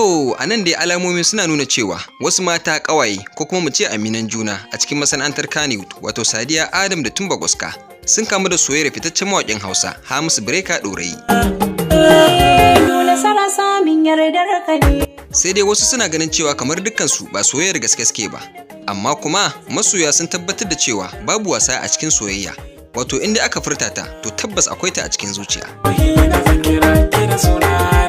To, a nan dai alamomi suna nuna cewa wasu mata ƙawaye, ko kuma mu ce aminan juna a cikin masana'antar Kannywood, wato Sadiya Adam da Tumba Gwaska, sun kamu da soyayyar fitaccen mawaƙin Hausa Hamisu Breaker Ɗorayi. Nasara samun yardar ka ne. Sai dai wasu suna ganin cewa kamar dukkansu ba soyayyar gaske suke ba. Amma kuma masoya sun tabbatar da cewa babu wasa a cikin soyayya. Wato inda aka furta ta, to tabbas akwai ta a cikin zuciya. Kira ki da sunana.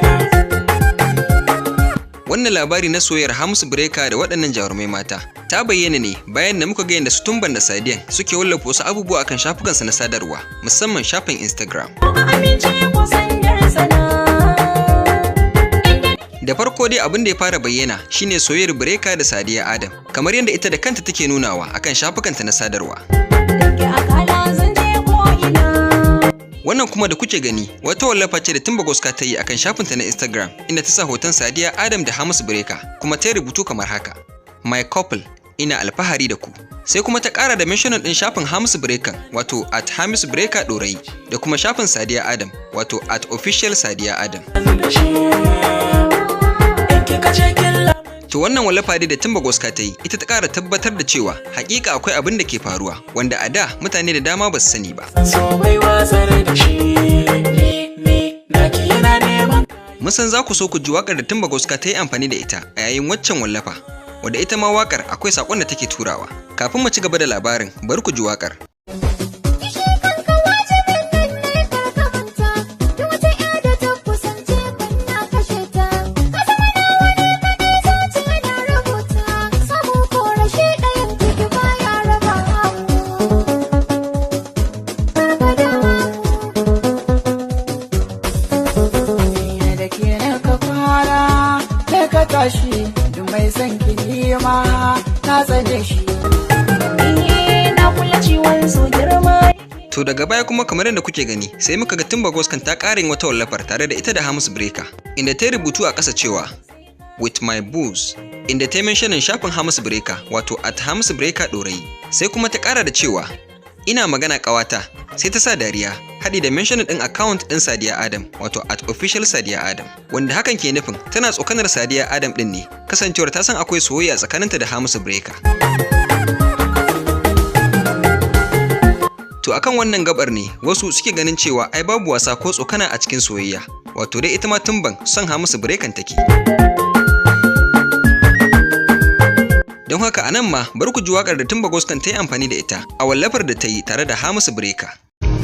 Wannan labari na soyayyar Hamisu Breaker da waɗannan jarumai mata ta bayyana ne bayan da muka ga yadda su Tumban da Sadiyan suke wallafa wasu abubuwa akan shafukansu na sadarwa, musamman shafin Instagram. Amince ko sandar sana. Da farko dai, abin da ya fara bayyana shine soyayyar Breaker da Sadiya Adam, kamar yadda ita da kanta take nunawa akan shafukanta na sadarwa. Dauki akala, zan je ko ina. Wannan kuma da kuke gani wata wallafa ce da Tumba Gwaska ta yi akan shafinta na Instagram, inda ta sa hoton Sadiya Adam da Hamisu Breaker, kuma ta yi rubutu kamar haka: "My couple, ina alfahari da ku." Sai kuma ta ƙara da mentioning ɗin shafin Hamisu Breaker, wato @HamisuBreaker Ɗorayi, da kuma shafin Sadiya Adam, wato @OfficialSadiyaAdam. Da shi in kika ce kin To, wannan wallafa dai da Tumba Gwaska ta yi, ita ta ƙara tabbatar da cewa hakika akwai abin da ke faruwa wanda a da mutane da dama ba su sani ba. So bai watsar da shi, ni naki yana neman. Mun san za ku so ku ji waƙar da Tumba Gwaska ta yi amfani da ita a yayin waccan wallafa, wadda ita ma waƙar akwai saƙon da take turawa. Kafin mu ci gaba da labarin, bari ku ji waƙar. Kishi kanka wajibin nan ne, kar ka manta. Duk wata ƴa da ta kusance kan na kashe ta. Ka zama nawa ne kaɗai, zuciya na rubuta. Samu ko rashi, ɗayan ciki baya raba mu. Kar ka damu. Da ke na ka kwana da ka tashi, duk mai son ki nima na tsane shi. Eh, na kula ciwon so girma. To, daga baya kuma, kamar yadda kuke gani, sai muka ga Tumba Gwaskan ta ƙara yin wata wallafar tare da ita da Hamisu Breaker, inda ta yi rubutu a ƙasa cewa "with my booze", inda ta yi mentioning shafin Hamisu Breaker, wato @HamisuBreaker Ɗorayi. Sai kuma ta ƙara da cewa "ina magana ƙawata", sai ta sa dariya haɗi da mentioning ɗin account ɗin Sadiya Adam, wato @OfficialSadiyaAdam, wanda hakan ke nufin tana tsokanar Sadiya Adam ɗin ne, kasancewar ta san akwai soyayya tsakaninta da Hamisu Breaker. To, akan wannan gabar ne wasu suke ganin cewa ai babu wasa ko tsokana a cikin soyayya, wato dai ita ma Tumban son Hamisu Breakan take. Don haka a nan ma bari ku ji waƙar da Tumba Gwaskan ta yi amfani da ita a wallafar da ta yi tare da Hamisu Breaker.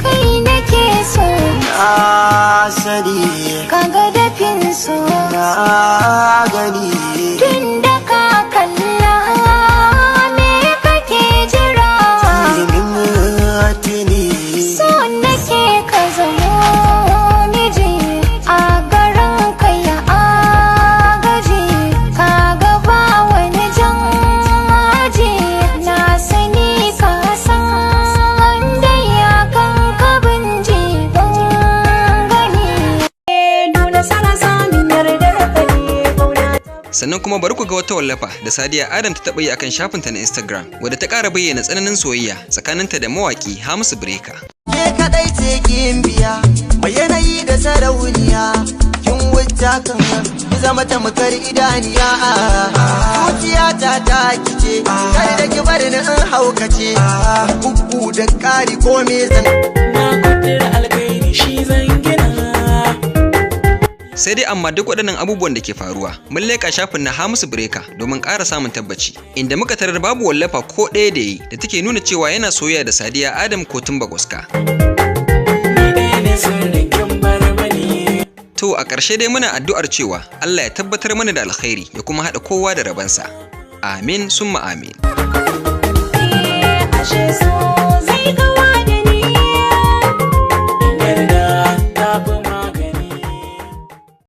Kai nake so. Na sani. Kaga dafin so. Na gani. Tun da ka kalla, me kake jira? Ilimin tuni. So nake ka zamo miji a garin kai ya agaji. Ka gaba wani jan aji, na sani ka san dai ya kan ka binji ban gani. Nasara samun yardar ka ne kauna. Sannan kuma bari ku ga wata wallafa da Sadiya Adam ta taɓa yi akan shafinta na Instagram, wadda ta ƙara bayyana tsananin soyayya tsakaninta da mawaƙi Hamisu Breaker. Ke kadai ce biya mai yanayi da sarauniya, kin wuce kan ki zama tamkar idaniya. Zuciyata ta kice, kar da ki bar ni in haukace, bugu da ƙari ko me zan Na kudura alkhairi, shi zan gina. Sai dai amma duk waɗannan abubuwan da ke faruwa, mun leƙa shafin na Hamisu Breaker domin ƙara samun tabbaci, inda muka tarar babu wallafa ko ɗaya da yi da take nuna cewa yana soyayya da Sadiya Adam ko Tumba Gwaska. Ni ɗaya ne sirrin kin bar mani. To, a ƙarshe dai muna addu'ar cewa Allah ya tabbatar mana da alkhairi, ya kuma haɗa kowa da rabansa. Amin summa amin.